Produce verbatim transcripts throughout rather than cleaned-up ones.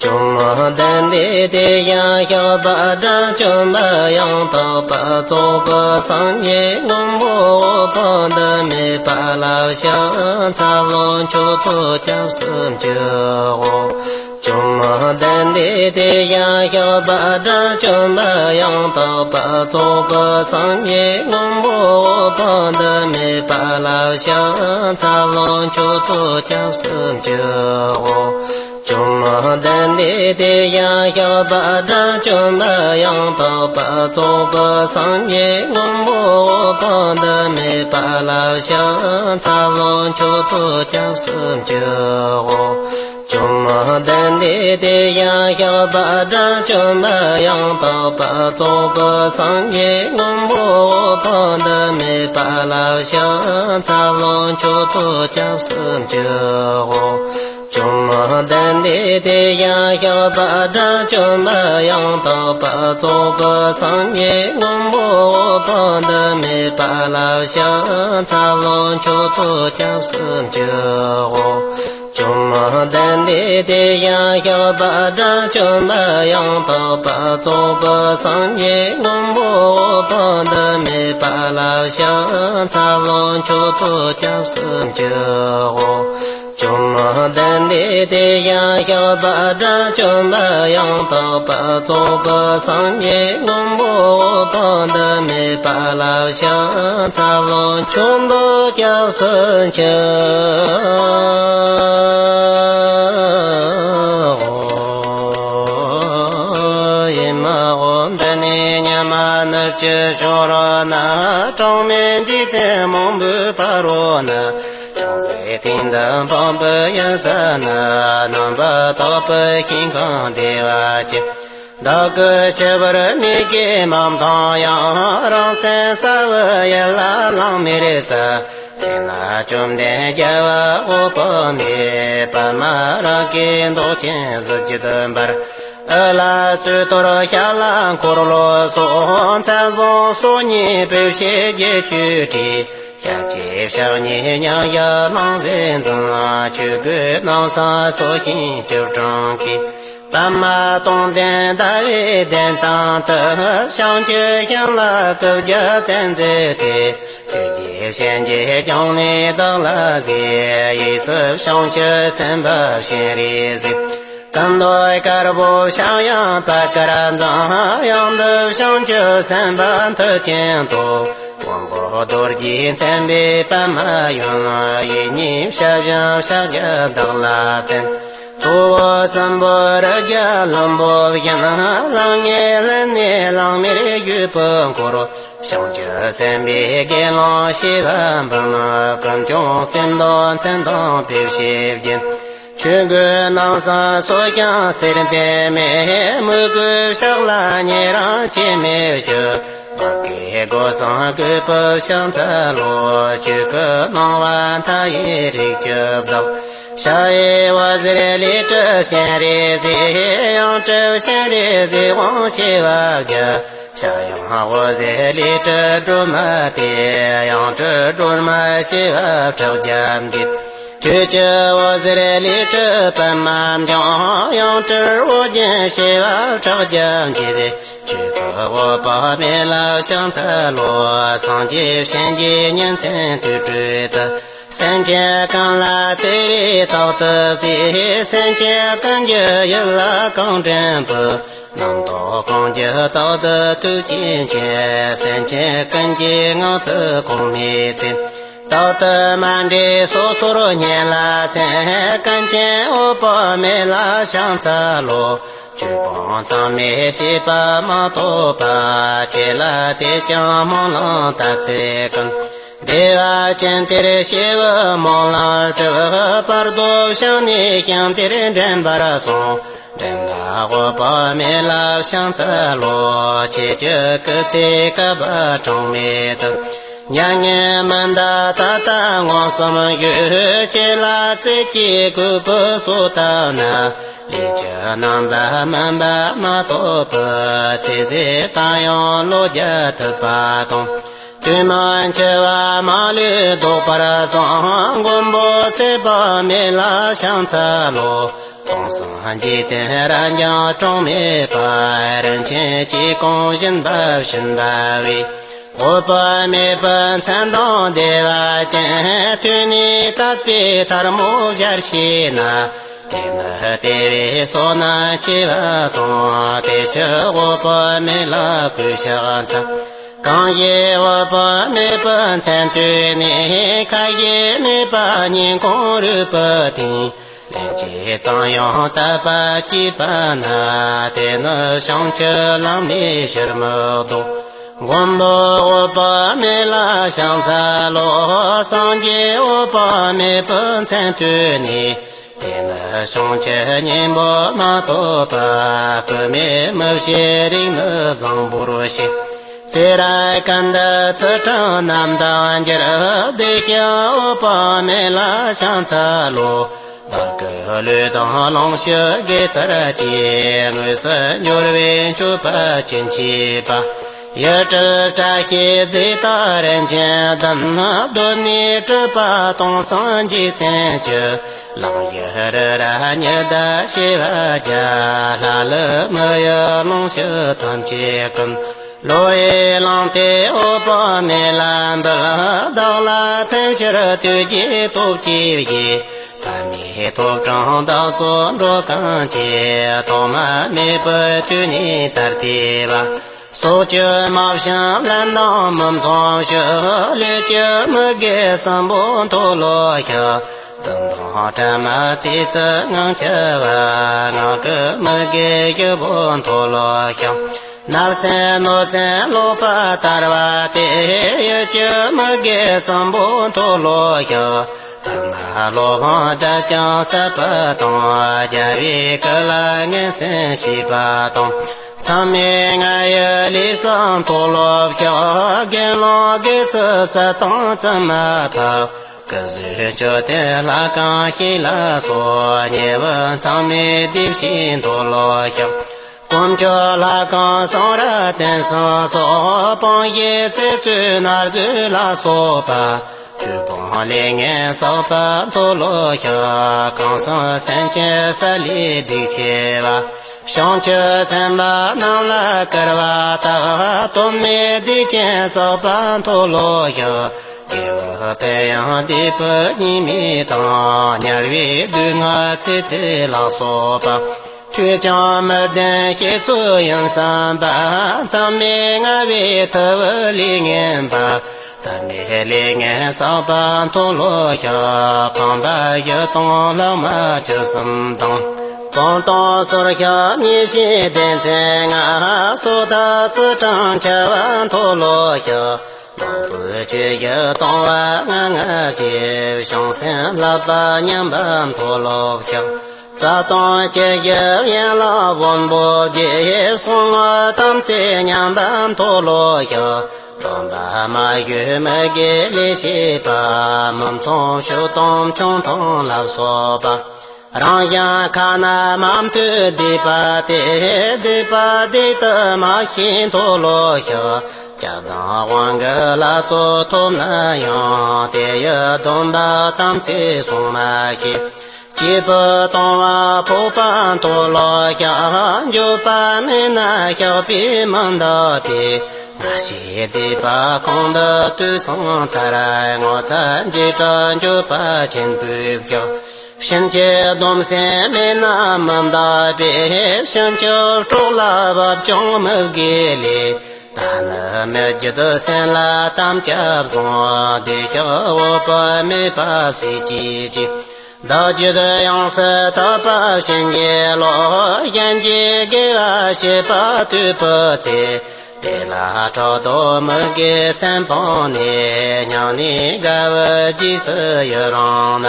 བཅོམ་ལྡན་འདས་དེ་ཡང་གཤེགས་པ་དགྲ་བཅོམ་པ་ཡང་དག་པར་རྫོགས་པའི་སངས་རྒྱས་མགོན་པོ་འོད་དཔག་ཏུ་མེད་པ་ལ་ཕྱག་འཚལ་ལོ། མཆོག་ཏུ་སྐྱབས་སུ་མཆིའོ། བཅོམ་ལྡན་འདས་དེ་ཡང་གཤེགས་པ་དགྲ་བཅོམ་པ་ཡང་དག་པར་རྫོགས་པའི་སངས་རྒྱས་མགོན་པོ་འོད་དཔག་ཏུ་མེད་པ་ལ་ཕྱག་འཚལ་ལོ། མཆོག་ཏུ་སྐྱབས་སུ་མཆིའོ། བཅོམ་ལྡན་འདས་དེ་ཡང་གཤེགས་པ་དགྲ་བཅོམ་པ་ཡང་དག་པར་རྫོགས་པའི་སངས་རྒྱས་མགོན་པོ་འོད་དཔག་ཏུ་མེད་པ་ལ་ཕྱག་འཚལ་ལོ། མཆོག་ཏུ་སྐྱབས་སུ་མཆིའོ། བཅོམ་ལྡན་འདས་དེ་ཡང་གཤེགས་པ་དགྲ་བཅོམ་པ་ཡང་དག་པར་རྫོགས་པའི་སངས་རྒྱས་མགོན་པོ་འོད་དཔག་ཏུ་མེད་པ་ལ་ཕྱག་འཚལ་ལོ། མཆོག་ཏུ་སྐྱབས་སུ་མཆིའོ། བཅོམ་ལྡན་འདས་དེ་ཡང་གཤེགས་པ་དགྲ་བཅོམ་པ་ཡང་དག་པར་རྫོགས་པའི་སངས་རྒྱས་མགོན་པོ་འོད་དཔག་ཏུ་མེད་པ་ལ་ཕྱག་འཚལ་ལོ། མཆོག་ཏུ་སྐྱབས་སུ་མཆིའོ། བཅོམ་ལྡན་འདས་དེ་ཡང་གཤེགས་པ་དགྲ་བཅོམ་པ་ཡང་དག་པར་རྫོགས་པའི་སངས་རྒྱས་མགོན་པོ་འོད་དཔག་ཏུ་མེད་པ་ལ་ཕྱག་འཚལ་ལོ། མཆོག་ཏུ་སྐྱབས་སུ་མཆིའོ། བཅོམ་ལྡན་འདས་དེ་ཡང་གཤེགས་པ་དགྲ་བཅོམ་པ་ཡང་དག་པར་རྫོགས་པའི་སངས་རྒྱས་མགོན་པོ་འོད་དཔག་ཏུ་མེད་པ་ལ་ཕྱག་འཚལ་ལོ། མཆོག་ཏུ་སྐྱབས་སུ་མཆིའོ། ཨེ་མ་ཧོ། འདི་ནས་ཉི་མ་ནུབ་ཀྱི་ཕྱོགས་རོལ་ན། གྲངས་མེད་འཇིག་རྟེན་མང་པོའི་བར་རོལ་ན། ཅུང་ཟད་སྟེང་དུ་འཕགས་པའི་ཡུལ་ས་ན། རྣམ་པར་དག་པའི་ཤིང་གང་བདེ་བ་ཅན། བདག་གི་ཆུ་བུར་མིག་གིས་མ་མཐོང་ཡང་། རང་སེམས་གསལ་བའི་ཡུལ་ལ་ལྷང་ངེར་གསལ། དེ་ན་བཅོམ་ལྡན་རྒྱལ་བ་འོད་དཔག་མེད། པདྨ་རཱ་གའི་མདོག་ཅན་གཟི་བརྗིད་འབར། དབུ་ལ་གཙུག་ཏོར་ཞབས་ལ་འཁོར་ལོ་སོགས། མཚན་བཟང་སོ་གཉིས་སྤེལ་བྱེད་བརྒྱད་ཅུའི་ཁྲི། ཞལ་གཅིག་ཕྱག་གཉིས་མཉམ་གཞག་ལྷང་བཟེད་འཛིན། ཆོས་གོས་རྣམ་གསུམ་གསོལ་ཞིང་སྐྱིལ་ཀྲུང་གིས། པདྨ་སྟོང་ལྡན་ཟླ་བའི་གདན་སྟེང་དུ། བྱང་ཆུབ་ཤིང་ལ་སྐུ་བརྒྱུད་བསྟན་མཛད་དེ། ཐུགས་རྗེས་སྤྱན་རྒྱས་བརྐྱང་ནས་བདག་ལ་གཟིགས། གཡས་སུ་བྱང་ཆུབ་སེམས་དཔའ་སྤྱན་རས་གཟིགས། སྐུ་མདོག་དཀར་པོ་ཕྱག་གཡོན་པད་དཀར་འཛིན། གཡོན་དུ་བྱང་ཆུབ་སེམས་དཔའ་མཐུ་ཆེན་ཐོགས། དབང་པོ་རྡོ་རྗེས་མཚན་པའི་པདྨ་གཡོན། གཡས་གཉིས་ཞབས་བཞི་ཕྱག་རྒྱ་བདག་ལ་བསྟན། གཙོ་བོ་གསུམ་པོ་རིགས་བརྒྱ་ལྷུན་པོ་བཞིན། ལྷང་ངེ་ལྷུན་ནེ་ལྷང་ངེར་བཞུགས་པའི་འཁོར། བྱང་ཆུབ་སེམས་དཔའི་དགེ་སློང་བྱེ་བ་འབུམ། ཀུན་འབྱུང་སེམས་མདོ་མཚན་དང་དཔེ་བྱད་བརྒྱན། ཆོས་གོས་རྣམ་གསུམ་གསོལ་ཞིང་གསེར་ལྡེམ་མེ། མོས་གུས་ཕྱག་ལ་ཉེ་རིང་སྐྱེ་མེད་ཞུ། བར་བསྐལ་སྒོ་གསུམ་གུས་པས་ཕྱག་འཚལ་ལོ། ཆོས་སྐུ་སྣང་བ་མཐའ་ཡས་རིགས་ཀྱི་བདག། ཕྱག་གཡས་འོད་ཟེར་ལས་སྤྲུལ་སྤྱན་རས་གཟིགས། ཡང་སྤྲུལ་སྤྱན་རས་གཟིགས་དབང་བྱེ་བ་བརྒྱ། ཕྱག་གཡོན་འོད་ཟེར་ལས་སྤྲུལ་སྒྲོལ་མ་སྟེ། ཡང་སྤྲུལ་སྒྲོལ་མ་བྱེ་བ་ཕྲག་བརྒྱ་འདུས། དུས་ཀྱི་འོད་ཟེར་ལས་སྤྲུལ་པདྨ་འབྱུང་། ཡང་སྤྲུལ་ཨོ་རྒྱན་བྱེ་བ་ཕྲག་བརྒྱ་འདུས། ཆོས་སྐུ་འོད་དཔག་མེད་ལ་ཕྱག་འཚལ་ལོ། སངས་རྒྱས་སྤྱན་གྱིས་ཉིན་མཚན་དུས་དྲུག་ཏུ། སེམས་ཅན་ཀུན་ལ་བརྩེ་བའི་རྟག་ཏུ་གཟིགས། སེམས་ཅན་ཀུན་གྱི་ཡིད་ལ་གང་དྲན་པའི། རྣམ་རྟོག་གང་གྱུར་རྟག་ཏུ་ཐུགས་རྗེ་མཁྱེན། སེམས་ཅན་ཀུན་གྱི་ངང་དུ་གོང་མའི་ཚུལ། རྟག་ཏུ་མ་འདྲེས་སོ་སོར་ཉེར་ལ་གསན། ཀུན་མཁྱེན་འོད་དཔག་མེད་ལ་ཕྱག་འཚལ་ལོ། ཆོས་སྐུ་མཚམས་མེད་ཤེས་པ་མ་གཏོགས་པ། ཆེ་ལ་དེས་ཀྱང་སྨོན་ལམ་མཐའ་ཚད་ཀུན། བདེ་བ་ཅན་དེར་སྐྱེ་བའི་སྨོན་ལམ་གྲུབ། བར་དོ་བྱང་ནས་ཞིང་དེར་འདྲེན་པར་གསུངས། འདྲེན་པ་འོད་དཔག་མེད་ལ་ཕྱག་འཚལ་ལོ། ཁྱེད་ཀྱི་སྐུ་ཚེ་བསྐལ་པ་གྲངས་མེད་དུ། མྱ་ངན་མི་འདའ་ད་ལྟ་མངོན་སུམ་བཞུགས། ཁྱེད་ལ་བརྩེ་བཅས་གུས་པས་གསོལ་བཏབ་ན། ལས་ཀྱི་རྣམ་པ་སྨིན་པ་མ་གཏོགས་པའི། ཚེ་ཟད་ད་ཡང་བློ་རྒྱ་ཐུབ་པ་དང་། དུས་མིན་འཆི་བ་མ་ལུས་ལྡོག་པར་གསུངས། མགོན་པོ་ཚེ་དཔག་མེད་ལ་ཕྱག་འཚལ་ལོ། སྟོང་སང་འཇིག་རྟེན་རབ་འབྱམས་གྲངས་མེད་པ། རིན་ཆེན་གྱི་གོང་བཞིན་འབབ་བཞིན་འབབ་པའི། འོད་དཔག་མེད་པའི་མཚན་དང་བདེ་བ་ཅན། ཐོས་ནས་དད་པའི་ཐལ་མོ་སྦྱར་བྱས་ན། དེ་ནི་དེ་བས་བསོད་ནམས་ཆེ་བ་གསུངས། དེ་ཕྱིར་འོད་དཔག་མེད་ལ་གུས་ཕྱག་འཚལ། གང་ཞིག་འོད་དཔག་མེད་པའི་མཚན་ཐོས་ནས། ཁ་ཞེ་མེད་པར་སྙིང་ཁོང་རུས་པའི་གཏིང་། ལན་ཅིག་ཙམ་ཡང་དད་པ་སྐྱེས་པ་ན། དེ་ནི་བྱང་ཆུབ་ལམ་ནས་ཕྱིར་མི་ལྡོག། མགོན་པོ་འོད་དཔག་མེད་ལ་ཕྱག་འཚལ་ལོ། སངས་རྒྱས་འོད་དཔག་མེད་པའི་མཚན་ཐོས་ནས། དེ་ནི་བྱང་ཆུབ་སྙིང་པོ་མ་ཐོབ་པ། བུད་མེད་མི་བྱེད་རིགས་ནི་བཟང་པོར་ཤེས། ཙི་ར་ཀ་ནྡ་ཙི་ཏྲ་རྣམས་དང་འགྱུར། བདེ་ཞིང་འོད་དཔག་མེད་ལ་ཕྱག་འཚལ་ལོ། བདག་གི་ལུས་དང་ལོངས་སྤྱོད་དགེ་རྩར་བཅས། དངོས་སུ་འབྱོར་བས་མཆོད་པ་ཅི་མཆིས་པ། ཡུལ་གྲུ་བཀྲ་ཤིས་རྫས་དང་རིན་ཆེན་བདུན། གདོད་ནས་གྲུབ་པ་སྟོང་སང་འཇིག་རྟེན་གྱི། ལང་ཡུལ་རི་རབ་ཉི་ཟླ་བྱེ་བ་བརྒྱ། ལྷ་ཀླུ་མི་ཡི་ལོངས་སྤྱོད་ཐམས་ཅད་ཀུན། བློ་ཡིས་བླངས་ཏེ་འོད་དཔག་མེད་ལ་འབུལ། བདག་ལ་ཕན་ཕྱིར་དུས་ཀྱི་སྟོབས་ཀྱིས་བཞེས། ཐ་མའི་ཐོབ་གྲངས་བདག་སོགས་འགྲོ་གང་བྱེད། ཐོག་མ་མེད་པའི་དུས་ནས་ད་ལྟའི་བར། སྲོག་གཅོད་རྨ་བྱིན་ལན་དང་མི་མཚུངས་ཕྱིར། ལས་ཀྱི་མི་དགེ་གསུམ་པོ་མཐོལ་ལོ་བཤགས། འཛུམ་དང་དྲན་མ་ཚིག་རྩུབ་ངང་ཆགས་པ། ངག་གི་མི་དགེ་བཞི་པོ་མཐོལ་ལོ་བཤགས། བརྣབ་སེམས་གནོད་སེམས་ལོག་པར་ལྟ་བ་སྟེ། ཡིད་ཀྱི་མི་དགེ་གསུམ་པོ་མཐོལ་ལོ་བཤགས། ཐ་མ་སློབ་དཔོན་དགྲ་བཅོམ་བསད་པ་དང་། རྒྱལ་བའི་བཀའ་ལ་ངན་སེམས་བྱེད་པ་དང་། མཚམས་མེད་ལྔ་ཡི་ལས་གསུམ་མཐོལ་ལོ་བཤགས། དགེ་སློང་དགེ་ཚུལ་བསད་དང་བཙུན་མ་ཕབ། སྐུ་གཟུགས་མཆོད་རྟེན་ལྷ་ཁང་བཤིག་ལ་སོགས། ཉེ་བའི་མཚམས་མེད་སྡེ་བཞིའི་མཐོལ་ལོ་བཤགས། དཀོན་མཆོག་ལྷ་ཁང་གསུང་རབ་རྟེན་གསུམ་སོགས། སྤོང་བྱེད་བརྩི་མཐོང་མནར་གཅོད་ལ་སོགས་པ། ཆོས་སྤོང་ལས་ངན་བསགས་པ་མཐོལ་ལོ་བཤགས། གང་ཟག་སེམས་ཅན་བསད་ལས་སྡིག་ཆེ་བ། བྱང་ཆུབ་སེམས་དཔའ་རྣམས་ལ་སྐུར་བ་བཏབ། དོན་མེད་སྡིག་ཅན་བསགས་པ་མཐོལ་ལོ་བཤགས། དགེ་བའི་ཕན་ཡོན་སྡིག་པའི་ཉེས་དམིགས་དང་། དམྱལ་བའི་སྡུག་བསྔལ་ཚེ་ཚད་ལ་སོགས་པ། ཐོས་ཀྱང་མི་བདེན་བཤད་ཚུལ་ཡིན་བསམ་པ། མཚམས་མེད་ལྔ་བའི་ཐུབ་པའི་ལས་ངན་པ། ཐ་མའི་ལས་ངན་བསགས་པ་མཐོལ་ལོ་བཤགས། སྤངས་པ་བཞི་དང་ལྷག་མ་བཅུ་གསུམ་དང་། སྤོང་དང་ཟོར་བཤགས་ཉེས་བྱས་སྡེ་ཚན་ལྔ། སོ་ཐར་ཚུལ་ཁྲིམས་འཆལ་བ་མཐོལ་ལོ་བཤགས། དང་པོའི་ཆོས་བཞི་གཏོང་བ་ལྔ་ལྔ་བཅས། བྱང་སེམས་བསླབ་པ་ཉམས་པ་མཐོལ་ལོ་བཤགས། རྩ་ལྟུང་བཅུ་བཞི་ཡན་ལག་དབོན་པོ་བརྒྱད། གསུང་ངག་དམ་ཚིག་ཉམས་པ་མཐོལ་ལོ་བཤགས། སྡོམ་པ་མ་ཞུས་མི་དགེ་ལས་བྱེད་པ། མི་མཚུངས་ཕྱོགས་དང་ཆུང་མཐོང་ལ་སོགས་པ། རང་གཞན་ཁ་ན་མ་ཐོས་སྡིག་པ་སྟེ། སྡིག་པ་སྡིག་ཏུ་མ་ཤེས་མཐོལ་ལོ་བཤགས། སྐྱབས་དང་དབང་གི་ལྷ་ཚོགས་ཐོབ་ན་ཡང་། དེ་ཡི་སྡོམ་པ་དམ་ཚིག་བསྲུང་མ་ཤེས། སྐྱེས་བུ་གཏོང་བ་ཕོག་པ་མཐོལ་ལོ་བཤགས། འགྱོད་པ་མེད་ན་བཤགས་པས་མི་འདག་པས། ང་ཞའི་སྡིག་པ་གང་འདུལ་དུས་གསུམ་ལྟར། ངོ་ཚ་འཇིགས་སྐྲག་འགྱོད་པ་ཆེན་པོས་བཤགས། ཕྱིན་ཆད་སྡོམ་སེམས་མེད་ན་མི་འདག་པས། ཕྱིན་ཆད་སྲོག་ལ་བབ་ཀྱང་མི་དགེ་ལས། ད་ནི་མི་བརྗོད་སེམས་ལ་དམ་བཅའ་བཟུང་། བདེ་གཤེགས་འོད་དཔག་མེད་པ་སྲས་བཅས་ཀྱིས། བདག་རྒྱུད་ཡོངས་སུ་དག་པ་བྱིན་གྱིས་རློབས། གཞན་གྱི་དགེ་བ་བྱེད་པ་ཐོས་པའི་ཚེ། དེ་ལ་ཕྲག་དོག་མི་དགེ་སེམས་སྤངས་ནས། སྙིང་ནས་དགའ་བའི་རྗེས་སུ་ཡི་རང་ན།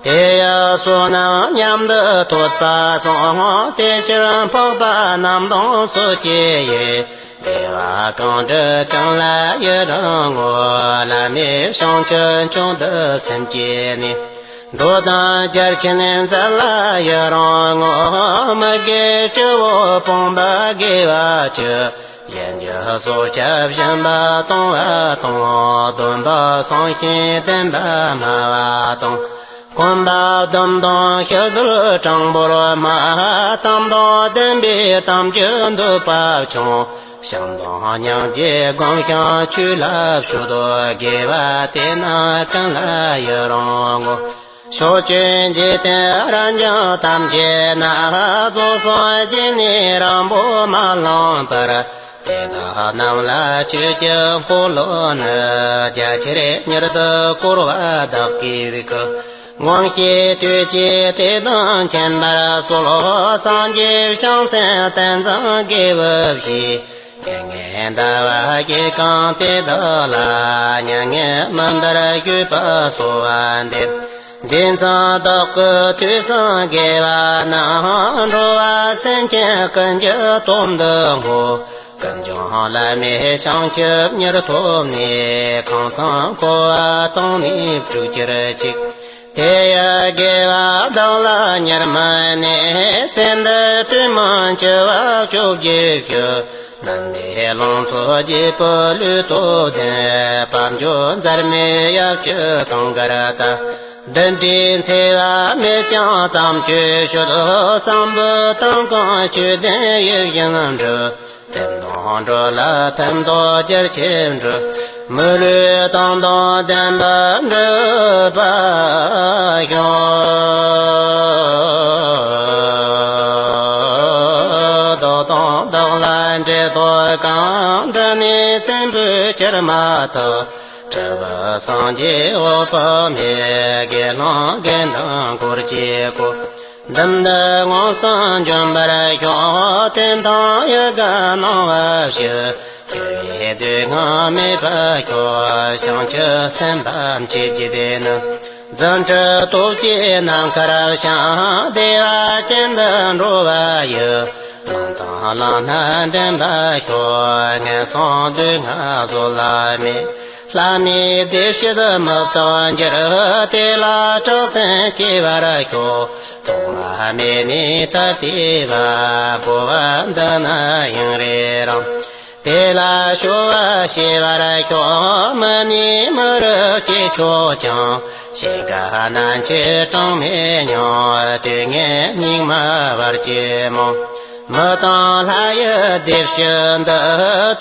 དེ་ཡི་བསོད་ནམས་མཉམ་དུ་ཐོབ་པ་སོགས། དེ་ཕྱིར་འཕགས་པ་རྣམས་དང་སོ་སྐྱེ་ཡི། དགེ་བ་གང་བསྒྲུབས་གང་ལ་ཡི་རང་ངོ་། བླ་མེད་བྱང་ཆུབ་མཆོག་འདི་སེམས་བསྐྱེད་ནས། འགྲོ་དོན་རྒྱ་ཆེན་མཛད་ལ་ཡི་རང་ངོ་། མི་དགེ་བཅུ་པོ་སྤོང་བ་དགེ་བ་བཅུ། གཞན་གྱི་སྲོག་སྐྱབས་སྦྱིན་པ་གཏོང་བ་དང་། སྡོམ་པ་བསྲུང་ཞིང་བསྟན་པ་སྨྲ་བ་དང་། གོམ་པ་བདུན་དང་ཤིག་རྡུལ་དྲང་པོར་སྨྲ། གཏམ་དང་ལྡན་པའི་གཏམ་གྱི་མདུད་པ་ཆུང་། བྱམས་དང་སྙིང་རྗེའི་སྒོམ་ཞིང་ཆོས་ལ་སྤྱོད་དོ། དགེ་བ་དེས་ན་ཀུན་ལ་ཡི་རང་ངོ་། ཕྱོགས་བཅུའི་འཇིག་རྟེན་རབ་འབྱམས་ཐམས་ཅད་ན། རྫོགས་སངས་རྒྱས་ནས་རིང་པོ་མ་ལོན་པར། དེ་དག་རྣམས་ལ་སྤྱོད་ཀྱི་འཁོར་ལོ་ནི། རྒྱ་ཆེར་མྱུར་དུ་བསྐོར་བ་བདག་གིས་བསྐུལ། མངོན་ཤེས་དུས་ཀྱིས་དེ་དང་མཁྱེན་པར་གསོལ། སངས་རྒྱས་བྱང་སེམས་ཏིང་འཛིན་དགེ་བའི་བཤེས། རྐྱེན་ངན་འདའ་བ་གྱིས་གང་དེ་དག་ལ། མྱ་ངན་མི་འདའ་བར་བཞུགས་པར་གསོལ་བ་འདེབས། འདི་མཚན་བདག་གི་དུས་གསུམ་དགེ་བ་རྣམས། འགྲོ་བ་སེམས་ཅན་ཀུན་གྱི་དོན་དུ་བསྔོ། ཀུན་འབྱུང་བླ་མེད་བྱང་ཆུབ་མྱུར་ཐོབ་ནས། ཁམས་གསུམ་འཁོར་བ་དོང་ནས་སྤྲུགས་གྱུར་ཅིག། དེ་ཡི་དགེ་བ་བདག་ལ་མྱུར་མི་གནས། ཚེ་འདི་དུས་མིན་འཆི་བ་བཅོ་བརྒྱད་ཤི། ནད་མེད་ལང་ཚོ་རྒྱལ་པོའི་གླུད་དང་ལྡན། དཔལ་འབྱོར་འཛད་མེད་ཡབ་ཀྱི་དུང་དཀར་དང་། བདུད་འདྲེའི་འཚེ་བ་མེད་ཀྱང་དམ་ཆོས་སྤྱོད། སྲིན་པོའི་གཏམ་གང་ཆོས་ལྡན་ཡིད་བཞིན་འགྲུབ། དེ་དང་འགྲོ་ལ་ཕན་ཐོགས་རྒྱ་ཆེར་འགྲུབ། མི་ལུས་དོན་དང་ལྡན་པར་འགྲུབ་པར་ཤོག། བདག་དང་བདག་ལ་འབྲེལ་ཐོགས་གང་། འདི་ནས་བཙན་པོའི་ཕྱིར་མ་ཐག། གྲུབ་པའི་སངས་རྒྱས་འོད་དཔག་མེད། དགེ་སློང་དགེ་འདུན་འཁོར་གྱིས་བསྐོར། འདི་འདི་མངོན་སུམ་འབྱོན་པར་ཤོག། དོན་དང་ཡི་གེ་སྣང་བ་ཞི། སྐྱེ་བའི་སྡུག་བསྔལ་མེད་པར་ཤོག། བྱང་ཆུབ་སེམས་དཔའ་མཆེད་ཀྱི་སྡེ་ནི། རྫུ་འཕྲུལ་སྟོབས་ཀྱིས་ནམ་མཁར་འཕྱང་། བདེ་བ་ཅན་དུ་འགྲོ་བ་ཡི། ལམ་དང་ལམ་སྣ་འདྲེན་པར་ཤོག། ངན་སོང་སྡུག་བསྔལ་བཟོད་གླགས་མེད། ལྷ་མིའི་བདེ་སྤྱོད་མི་རྟག་འགྱུར། དེ་ལ་སྐྲག་སེམས་སྐྱེ་བར་ཤོག། ཐོག་མ་མེད་ནས་ད་ལྟའི་བར། འཁོར་བ་འདི་ན་ཡུན་རིང་རིང་། དེ་ལ་སྐྱོ་བ་སྐྱེ་བར་ཤོག། མི་ནས་མི་རུ་སྐྱེ་ཆོག་ཀྱང་། སྐྱེ་རྒ་ན་འཆི་གྲངས་མེད་མྱོང་། དུས་ངན་སྙིགས་མ་བར་གྱི་མུན། མི་དང་ལྷ་ཡི་བདེ་སྐྱིད་འདི།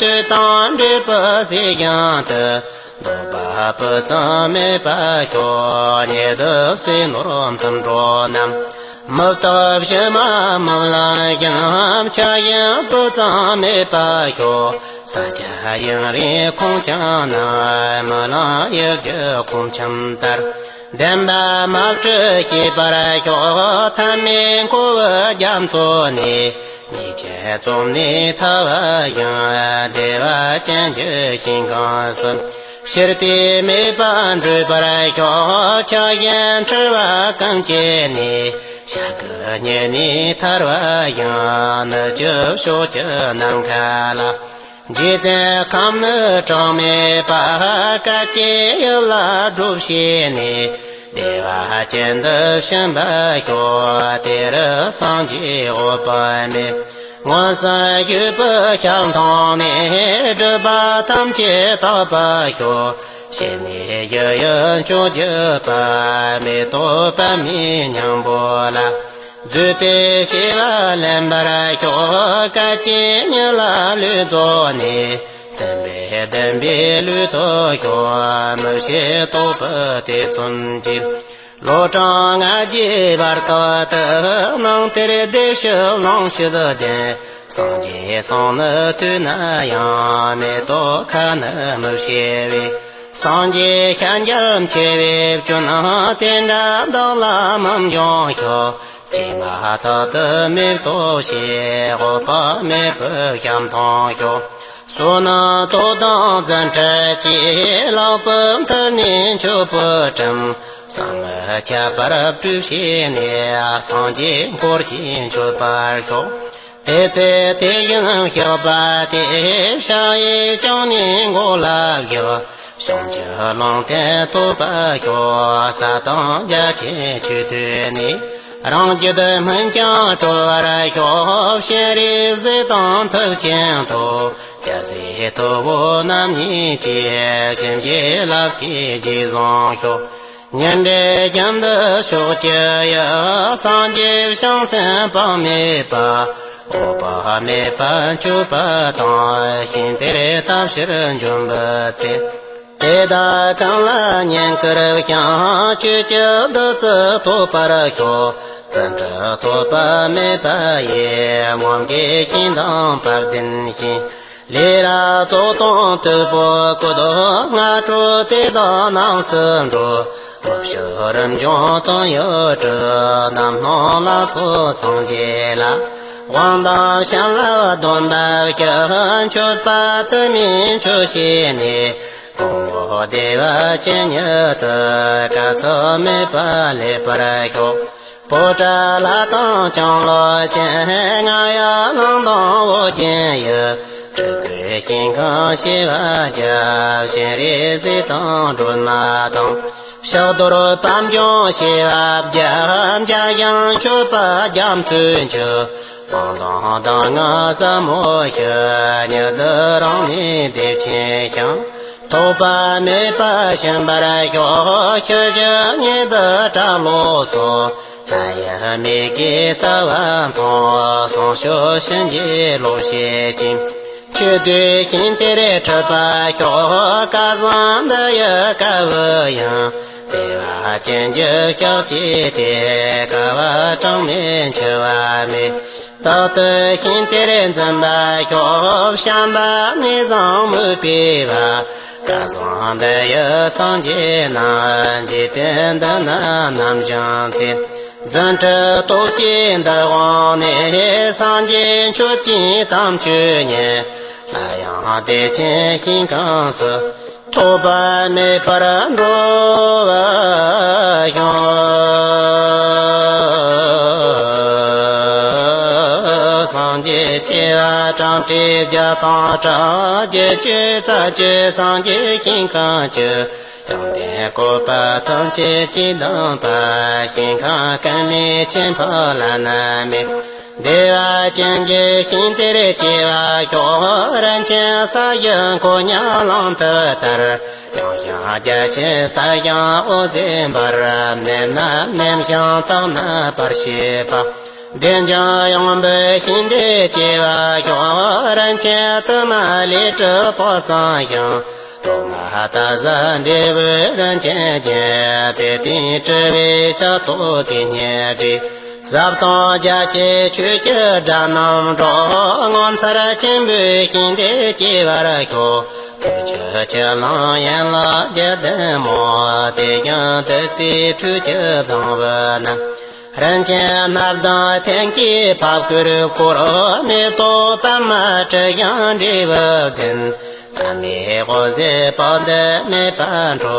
དུས་དང་འབྲས་བུ་ཟད་ཀྱང་དུ། འདོད་པ་སྤུ་ཙམ་མེད་པར་ཤོག། ཉེ་དུ་ཟས་ནོར་མཐུན་གྲོགས་རྣམས། མི་རྟག་ཕྱི་མ་མུན་ལམ་བཞིན། ཆགས་ཞེན་སྤུ་ཙམ་མེད་པར་ཤོག། ས་ཆ་ཡུན་རིང་ཁོང་ཆང་ན། རྨི་ལམ་ཡུལ་གྱི་ཁོང་ཁྱིམ་ལྟར། བདེན་པ་མ་བཀྲུས་ཤེས་པར་ཤོག། ཐ་མལ་འཁོར་བའི་རྒྱ་མཚོ་ནས། ཉེས་ཆད་རྩོམ་ནས་ཐར་བ་ཡང་། བདེ་བ་ཅན་གྱི་ཞིང་ཁམས་སུ། ཕྱིར་བལྟས་མེད་པར་འགྲུབ་པར་ཤོག། ཆགས་ཞེན་འཁྲུལ་བ་ཀུན་བཅད་ནས། བྱ་རྒོད་ཉིད་ནས་ཐར་བ་ཡང་། ནུབ་ཕྱོགས་ཕྱོགས་ཀྱི་ནམ་མཁའ་ལ། འཇིག་རྟེན་ཁམས་ནི་གྲངས་མེད་པ། སྐད་ཅིག་ཡུད་ལ་སྒྲུབ་བྱས་ནས། བདེ་བ་ཅན་དུ་ཕྱིན་པར་ཤོག། དེ་རུ་སངས་རྒྱས་འོད་དཔག་མེད། མངོན་སུམ་བཞུགས་པའི་ཞལ་མཐོང་ནས། སྒྲིབ་པ་ཐམས་ཅད་དག་པར་ཤོག། ཞི་གནས་ཞི་ཡི་མཆོག་གྱུར་པ། མེ་ཏོག་པདྨའི་སྙིང་པོ་ལ། བརྫུས་ཏེ་སྐྱེ་བ་ལེན་པར་ཤོག། སྐད་ཅིག་ཉིད་ལ་ལུས་རྫོགས་ནས། མཚན་དཔེ་ལྡན་པའི་ལུས་དུ་ཤོག། མི་ཤེས་རྟོག་པའི་ཐེ་ཚོམ་གྱིས། ལོ་གྲངས་ལྔ་བརྒྱའི་བར་དག་ཏུ། སྣང་གཏེར་བདེ་སྤྱོད་ལོངས་སྤྱོད་ལྡན། སངས་རྒྱས་སོང་ནི་དུས་ན་ཡང་། མེ་ཏོག་ཁ་ནི་མི་ཕྱེ་བའི། སངས་རྒྱས་ཤཱཀྱར་མཆེ་བའི་སྐྱོན། དེ་འདྲ་བདག་ལ་མི་འབྱུང་ཤོག། ཅིས་མ་ཐག་ཏུ་མེ་ཏོག་བཞད། འོད་དཔག་མེད་པའི་ཞལ་མཐོང་ཤོག། བསོད་ནམས་སྟོབས་དང་རྫུ་འཕྲུལ་གྱིས། ལྷག་པའི་མཐུ་ནི་མཆོད་པའི་དྲིམ། བསམ་མི་ཁྱབ་པར་སྤྲུལ་བྱས་ནས། སངས་རྒྱས་འཁོར་གྱིས་མཆོད་པར་ཤོག། དེ་ཚེ་དེ་བཞིན་གཤེགས་པ་དེས། ཕྱག་གཡས་བརྐྱང་ནས་མགོ་ལ་བཞག། བྱང་ཆུབ་ལུང་བསྟན་ཐོབ་པར་ཤོག། ས་དང་རྒྱ་ཆེན་མཆོད་བསྟོད་ནས། རང་རྒྱུད་སྨིན་ཅིང་གྲོལ་བར་ཤོག། སྤྱན་རས་གཟིགས་དང་ཐུབ་ཆེན་ཐོབ། སྐྱ་སེར་ཐུ་བོ་རྣམ་གཉིས་ཀྱིས། བྱིན་གྱིས་བརླབ་ཅིང་རྗེས་བཟུང་ཤོག། ཉན་རེ་ཀྱང་འདི་ཕྱོགས་ཀྱི་ཡུལ། སངས་རྒྱས་བྱང་སེམས་དཔག་མེད་པ། འོད་དཔག་མེད་པ་མཆོད་པ་དང་། ཤིང་རྟའི་ཐབས་ཕྱིར་འབྱོན་པའི་ཚེ། དེ་དག་གང་ལ་བསྙེན་བཀུར་ཞིང་། ཆོས་ཀྱི་བདུད་རྩི་ཐོབ་པར་ཤོག། བརྩོན་འགྲུས་ཐོགས་པ་མེད་པ་ཡིས། ངོམས་ཀྱི་ཞིང་དང་བ་དན་ཞིང་། ལས་རབ་རྫོགས་དང་དུས་པོ་བཀོད། སྔ་དྲོ་དེ་དག་རྣམས་སུ་འགྲོ། མི་བསྐྱོད་རིམ་བྱོན་དོན་ཡོད་གྲུབ། རྣམ་སྣང་ལ་སོགས་སངས་རྒྱས་ལ། དབང་དང་བྱིན་རླབས་སྡོམ་པ་བཞི། མཆོད་པ་དུ་མའི་མཆོད་བྱས་ནས། གོང་འོག་བདེ་བ་ཅན་ཉིད་དུ། བཀའ་ཚོད་མེད་པར་ལེགས་པར་ཤོག། པོ་ཏ་ལ་དང་ལྕང་ལོ་ཅན། རྔ་ཡབ་གླིང་དང་ཨོ་རྒྱན་ཡུལ། སྤྲུལ་སྐུའི་ཞིང་ཁམས་བྱེ་བ་བརྒྱ། སྤྱན་རས་གཟིགས་དང་སྒྲོལ་མ་དང་། ཕྱག་རྡོར་པད་འབྱུང་བྱེ་བ་བརྒྱ། འཇམ་དབྱངས་མཆོད་པ་རྒྱ་མཚོའི་མཆུ། སྤང་ལྗོངས་གདམས་ངག་ཟབ་མོ་ཞིག། ཉིད་དུ་རང་ནི་བདེ་ཆེན་ཞིང་། ཐོགས་པ་མེད་པར་ཕྱིན་པར་ཤོག། ཤུལ་བཞི་ཉིད་དུ་གྲགས་ལོག་སོགས། མཐའ་ཡས་མིག་གིས་གསལ་བར་མཐོང་། གསུང་ཆོས་བྱིན་གྱིས་རློབ་བྱེད་ཅིང་། ཆོས་འདུལ་ཞིང་དེར་ཁྲིད་པར་ཤོག། སྐལ་བཟང་འདི་ཡི་དཀའ་བའི་དབྱིངས། བདེ་བ་ཅན་གྱི་ཞག་གཅིག་སྟེ། དཀའ་བ་གྲངས་མེད་འཆི་བ་མེད། རྟག་ཏུ་ཞིང་དེར་འཛིན་པར་ཤོག། བྱམས་པ་ནས་བཟུང་མོས་པའི་བར། སྐལ་བཟང་འདི་ཡི་སངས་རྒྱས་རྣམས། འཇིག་རྟེན་འདི་ན་ནམ་བྱུང་ཚེ། རྫུ་འཕྲུལ་སྟོབས་ཀྱིས་འདི་དབང་ནས། སངས་རྒྱས་མཆོད་ཅིང་དམ་ཆོས་ཉན། སླར་ཡང་བདེ་ཆེན་ཞིང་ཁམས་སུ། ཐོགས་པ་མེད་པར་འགྲོ་བར་ཤོག། སངས་རྒྱས་བྱེ་བ་ཕྲག་ཁྲི་བརྒྱ་དང་ཕྲག་བརྒྱད་ཅུ་རྩ་བརྒྱད། སངས་རྒྱས་ཞིང་ཁམས་ཀྱི། ཡོན་ཏན་བཀོད་པ་ཐམས་ཅད་ཀྱིས་གདུངས་པ། ཞིང་ཁམས་ཀུན་ནས་ཆེན་པོ་བླ་ན་མེད། བདེ་བ་ཅན་གྱི་ཞིང་དེར་སྐྱེ་བར་ཤོག། རིན་ཆེན་ས་གཞི་འཁོར་ཉག་གླིང་དུ་དར། ཡང་ཞིང་རྒྱ་ཆེན་ས་གཞིའི་འོད་ཟེར་འབར། གནས་རྣམས་ནེམ་ཞིང་དག་ན་བར་བྱེད་པ། བདེ་འབྱུང་ཡོང་བའི་ཞིང་དེར་སྐྱེ་བར་ཤོག། རིན་ཆེན་དུ་མ་ལས་གྲུབ་དཔག་བསམ་ཤིང་། ཐོག་མ་ད་གཟའ་འབྲས་བུ་རིན་ཆེན་ཅན། དེ་སྟེང་སྤྲུལ་པའི་ཕྱག་མཚོ་དེ་སྙེད་བྲི། ཟབ་དང་རྒྱ་ཆེ་ཆོས་ཀྱི་སྒྲ་རྣམས་སྒྲོག། ངོ་མཚར་ཆེན་པོའི་ཞིང་དེར་སྐྱེ་བར་ཤོག། བདུད་རྩི་ཆུ་གླང་ཡན་ལག་བརྒྱད་ལྡན་མོ། དེ་བཞིན་བདུད་རྩིའི་ཁྲུས་ཀྱི་རྫིང་བུ་རྣམས། རིན་ཆེན་སྣ་བདུན་ཐེམ་སྐས་ཕབ་སྐུར་བསྐོར། མེ་ཏོག་པདྨ་དྲི་ཞིང་འབྲས་བུ་ལྡན། པདྨའི་འོད་ཟེར་དཔག་ཏུ་མེད་པ་འཕྲོ།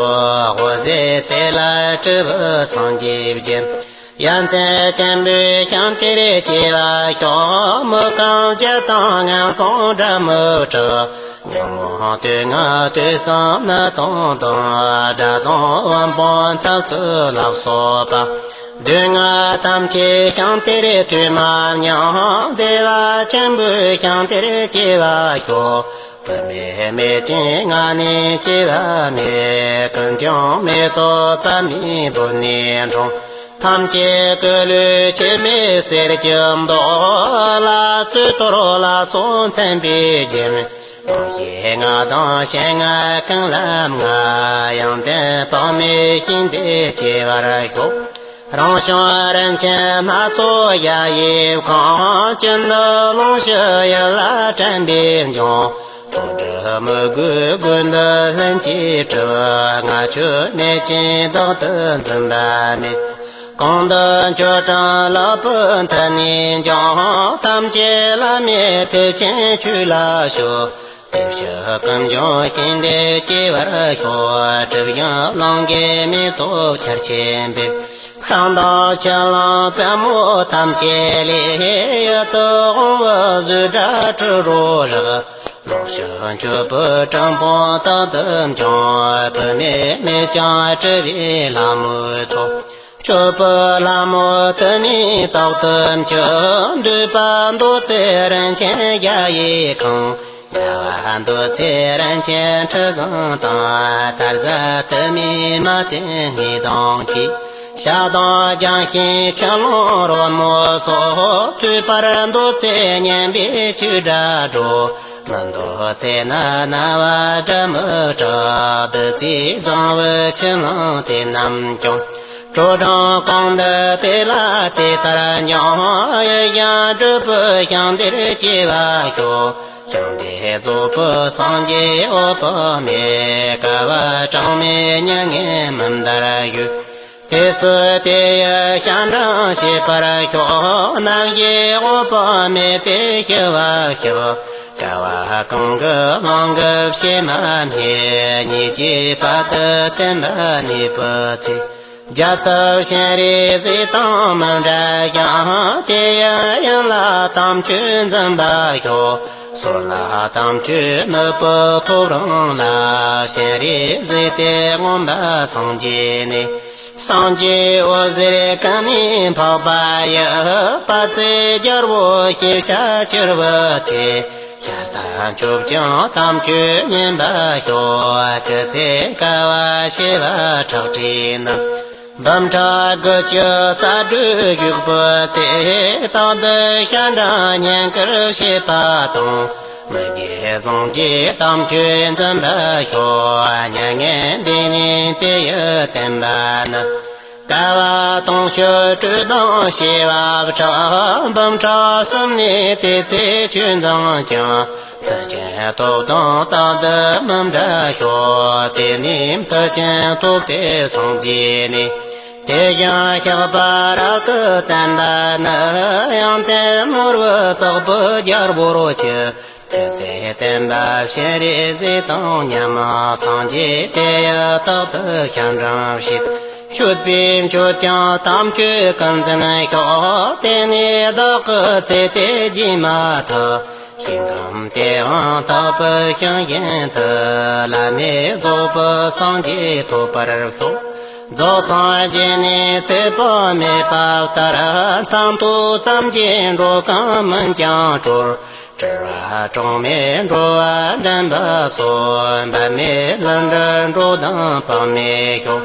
འོད་ཟེར་རྩེ་ལ་སྤྲུལ་པའི་སངས་རྒྱས་བརྒྱན། ཡ་མཚན་ཆེན་པོའི་ཞིང་དེར་སྐྱེ་བར་ཤོག། མི་ཁམས་བརྒྱད་དང་ངན་སོང་དགྲ་མི་སྲིད། ཉོན་མོངས་དུག་ལྔ་དུས་གསུམ་ནད་དང་བསྡོངས། དགྲ་དང་དབུལ་ཕོངས་འཐབ་རྩོད་ལ་སོགས་པ། སྡུག་བསྔལ་ཐམས་ཅད་ཞིང་དེར་དུས་མ་མྱོང་། བདེ་བ་ཆེན་པོའི་ཞིང་དེར་སྐྱེ་བར་ཤོག། བུད་མེད་མེད་ཅིང་ང་ནི་སྐྱེ་བ་མེད། ཀུན་ཀྱང་མེ་ཏོག་པདྨའི་སྦུབས་ནས་འཁྲུངས། ཐམས་ཅད་སྐུ་ལུས་སྐྱེ་མེད་གསེར་གྱི་མདོག། ལྷ་གཙུག་ཏོར་ལ་སོགས་མཚན་དཔེ་བརྒྱན། སྟོང་གཞི་ལྔ་དང་ཞལ་ལྔ་ཀུན་ལ་ལྔ། ཡོན་ཏན་དཔག་མེད་ཞིང་དེར་སྐྱེ་བར་ཤོག། རང་བྱུང་རིན་ཆེན་སྣ་ཚོགས་གཞལ་ཡས་ཁང་། ཅི་འདུལ་ལོངས་སྤྱོད་ཡིད་ལ་དྲན་པས་འབྱུང་། རྫོགས་སྒྲུབ་མོས་གུས་དགོས་འདོད་ལྷུན་གྱིས་གྲུབ། ལྔ་མཆོད་གནས་ཅན་བདག་ཏུ་འཛིན་པ་མེད། གང་འདུལ་མཆོག་གྲངས་ལེགས་པའི་མཐུ་ནུས་འབྱུང་། ཐམས་ཅད་བླ་མེད་ཐེག་ཆེན་ཆོས་ལ་ཞུགས། དེ་ཕྱིར་ཀུན་ཀྱང་ཞིང་དེར་སྐྱེ་བར་ཤོག། གྲུབ་ཞིང་ལོངས་སྐུའི་མེ་ཏོག་ཆར་ཆེན་འབེབས། ཤིང་དང་ཆུ་ཀླུང་པུས་མོ་ཐམས་ཅད་ལས། ཡིད་དུ་འོང་བའི་བཟོ་གྲྭ་དྲི་རོ་རེག། ལོངས་སྤྱོད་མཆོད་པའི་དྲིན་ཕུང་རྟག་ཏུ་འབྱུང་། བུད་མེད་མེད་ཀྱང་སྤྲུལ་པའི་ལྷ་མོའི་ཚོགས། མཆོད་པའི་ལྷ་མོ་དུ་མས་རྟག་ཏུ་མཆོད། འདོད་པ་མདོ་ཚིག་རིན་ཆེན་གཞལ་ཡས་ཁང་། བྱ་བ་འདོད་ཚེ་རིན་ཆེན་ཁྲི་བཟང་དང་། དར་ཟབ་དུ་མའི་མ་བསྟེན་ངེས་དང་གཅིག །ཞག་དང་རྒྱང་ཤིང་ཆུ་ཀླུང་རོལ་མོ་སོགས། ཐོས་པར་འདོད་ཚེ་སྙན་པའི་ཆོས་སྒྲ་སྒྲོག །མི་འདོད་ཚེ་ན་རྣ་བ་སྒྲ་མི་གྲག །བདུད་རྩིའི་རྫིང་བུའི་ཆུ་ཀླུང་དེ་རྣམས་ཀྱང་། དྲོ་གྲང་གང་འདུལ་དེ་ལ་དེ་ལྟར་འགྱིང་། ཡུལ་ཡང་སྒྲུབ་པའི་ཞིང་དེར་སྐྱེ་བར་ཤོག །ཞིང་དེ་རྫོགས་པའི་སངས་རྒྱས་འོད་དཔག་མེད། བསྐལ་པ་གྲངས་མེད་མྱ་ངན་མི་འདའ་ཞིང་། དེ་སྲིད་དེ་ཡི་ཞལ་འདྲེན་བྱེད་པར་ཤོག །རྣམ་བཞིའི་འོད་དཔག་མེད་དེ་ཞི་བར་གཤེགས། བསྐལ་པ་གང་གི་གླིང་གི་བྱེ་མ་སྙེད། སྙིང་རྗེའི་བར་དུ་བསྟན་པ་གནས་པའི་ཚེ། རྒྱལ་ཚབ་སྤྱན་རས་གཟིགས་དང་མི་འབྲལ་ཞིང་། དེ་ཡི་དབྱིངས་ལ་དམ་ཆོས་འཛིན་པར་ཤོག །སྲོད་ལ་དམ་ཆོས་ནུབ་པའི་ཐོ་རངས་ལ། སྤྱན་རས་གཟིགས་དེ་མངོན་པར་སངས་རྒྱས་ནས། སངས་རྒྱས་འོད་ཟེར་ཀུན་ནས་འཕགས་པ་ཡི། དཔལ་བརྩེགས་རྒྱལ་པོ་ཞེས་བྱར་གྱུར་པའི་ཚེ། ཤར་དང་ཕྱོགས་ཀྱང་དམ་ཆོས་ཉན་པར་ཤོག །སྐུ་ཚེ་བསྐལ་པ་བྱེ་བ་ཁྲག་ཁྲིག་ནི། འབུམ་ཕྲག་དགུ་བཅུ་རྩ་དྲུག་བཞུགས་པའི་ཚེ། རྟག་ཏུ་ཞལ་འདྲེན་བསྙེན་བཀུར་བྱེད་པ་དང་། མི་བརྗེད་སངས་རྒྱས་དམ་ཆོས་འཛིན་པར་ཤོག །མྱ་ངན་འདས་ནས་དེ་ཡི་བསྟན་པ་ནི། བསྐལ་པ་དུང་ཕྱུར་དྲུག་དང་བྱེ་བ་ཕྲག །འབུམ་ཕྲག་གསུམ་ནས་དེ་ཚེ་ཆོས་འཛིན་ཅིང་། མཐུ་ཆེན་སྟོབས་དང་རྟག་ཏུ་མི་འབྲལ་ཤོག །དེ་ནས་མཐུ་ཆེན་སྟོབས་དེ་སངས་རྒྱས་ནས། དེ་བཞིན་གཤེགས་པ་རབ་ཏུ་བསྟན་པ་ནི། དབྱངས་ལྡན་ནོར་བུ་བཙག་པའི་རྒྱལ་པོར་གྱུར། དེ་ཚེ་བསྟན་པ་སྤྱན་རས་གཟིགས་དང་མཉམ། སངས་རྒྱས་དེ་ཡི་རྟག་ཏུ་ཞལ་འདྲེན་བྱེད། མཆོད་པས་མཆོད་ཅིང་དམ་ཆོས་ཀུན་འཛིན་ཤོག །དེ་ནས་བདག་གི་ཚེ་དེ་རྗེས་མ་ཐག །ཞིང་ཁམས་དེའང་དག་པའི་ཞིང་གཞན་དུ། བླ་མེད་རྫོགས་པའི་སངས་རྒྱས་ཐོབ་པར་ཤོག །རྫོགས་སངས་རྒྱས་ནས་ཚེ་དཔག་མེད་པ་ལྟར། མཚན་ཐོས་ཙམ་གྱིས་འགྲོ་གང་མིན་ཀྱང་གྲོལ། སྤྲུལ་པ་གྲངས་མེད་འགྲོ་བ་འདྲེན་པ་སོགས། འབད་མེད་ལྷུན་གྲུབ་འགྲོ་དོན་དཔག་མེད་ཤོག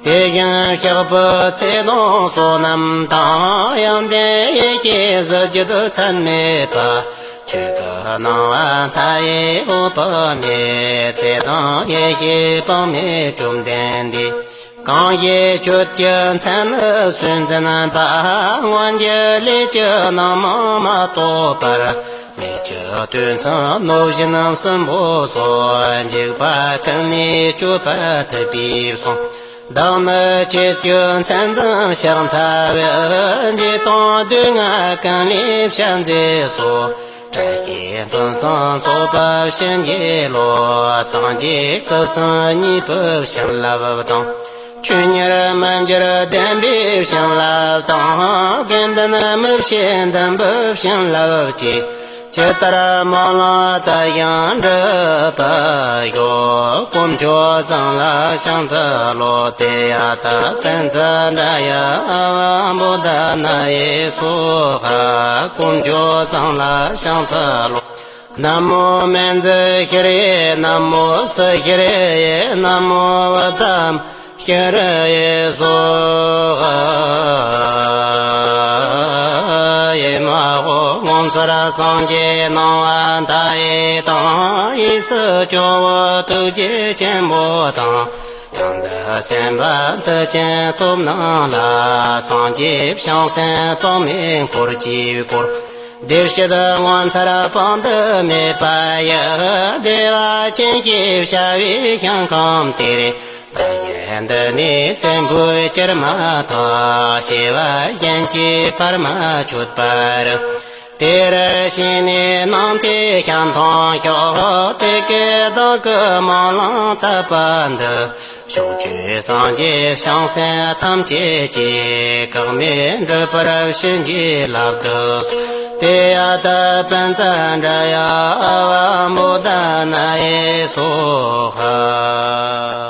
།དེ་བཞིན་གཤེགས་པའི་ཚེ་དང་བསོད་ནམས་དང་། དབྱངས་ལྡན་ཡེ་ཤེས་གཟི་བརྗིད་ཚད་མེད་པ། ཆོས་སྐུ་སྣང་བ་མཐའ་ཡས་འོད་དཔག་མེད། ཚེ་དང་ཡེ་ཤེས་དཔག་མེད་བཅོམ་ལྡན་འདས། གང་ཞིག་ཆོས་ཀྱི་མཚན་ནི་སུས་འཛིན་པ། སྔོན་གྱི་ལས་ཀྱི་རྣམ་མང་མ་གཏོགས་པར། མེད་ཀྱི་དུས་མཚན་གནོད་སྦྱིན་གསུམ་པོ་སོགས། འཇིགས་པ་ཀུན་ནས་སྐྱོབ་པར་ཐུབ་པས་གསུངས། བདག་ནི་ཆོས་ཀྱི་མཚན་འཛིན་ཕྱག་འཚལ་བའི། འཇིག་དང་སྡུག་བསྔལ་ཀུན་ལས་བྱང་མཛད་སོགས། བཀྲ་ཤིས་ཕུན་སུམ་ཚོགས་པའི་བྱིན་གྱིས་རློབས། སངས་རྒྱས་སྐུ་གསུམ་བརྙེས་པའི་བྱིན་རླབས་དང་། ཆོས་ཉིད་མི་འགྱུར་བདེན་པའི་བྱིན་རླབས་དང་། དགེ་འདུན་མི་ཕྱེད་འདུན་པའི་བྱིན་རླབས་ཀྱིས། ཇི་ལྟར་སྨོན་ལམ་བཏབ་ཀྱང་འགྲུབ་པར་ཤོག །དཀོན་མཆོག་གསུམ་ལ་ཕྱག་འཚལ་ལོ། ཏདྱ་ཐཱ། ཏདྱ་ཐཱ། ཨ་ཝ་བོ་དྷ་ན་ཡེ་སྭཱ་ཧཱ། དཀོན་མཆོག་གསུམ་ལ་ཕྱག་འཚལ་ལོ། ན་མོ་མཉྫུ་ཤྲཱི་ཡེ། ན་མོ་སུ་ཤྲཱི་ཡེ། ན་མོ་བ་དྷ་ཤྲཱི་ཡེ་སྭཱ་ཧཱ། ཨེ་མ་ཧོ། ངོ་མཚར་སངས་རྒྱས་སྣང་བ་མཐའ་ཡས་དང་། གཡས་སུ་ཇོ་བོ་ཐུགས་རྗེ་ཆེན་པོ་དང་། གཡོན་དུ་སེམས་དཔའ་མཐུ་ཆེན་སྟོབས་རྣམས་ལ། སངས་རྒྱས་བྱང་སེམས་དཔག་མེད་འཁོར་གྱིས་བསྐོར། བདེ་སྐྱིད་ངོ་མཚར་དཔག་ཏུ་མེད་པ་ཡི། བདེ་བ་ཅན་ཞེས་བྱ་བའི་ཞིང་ཁམས་དེར། བདག་ཡིད་འདི་ནས་བཙན་པོས་བསྐྱུར་མ་ཐག །བྱེ་བ་གཞན་གྱིས་བར་མ་ཆོད་པར། དེ་རུ་ཕྱིན་ནས་སྣང་མཐའི་ཞིང་མཐོང་ཤོག །དེ་སྐད་བདག་གིས་སྨོན་ལམ་བཏབ་པ་འདི། ཕྱོགས་བཅུའི་སངས་རྒྱས་བྱང་སེམས་ཐམས་ཅད་ཀྱིས། འགག་མེད་འགྲུབ་པར་བྱིན་གྱིས་བརླབ་ཏུ་གསོལ། ཏདྱ་ཐཱ། པཉྩ་དྲ་ཡ་ཨ་ཝ་བོ་དྷ་ན་ཡེ་སྭཱ་ཧཱ།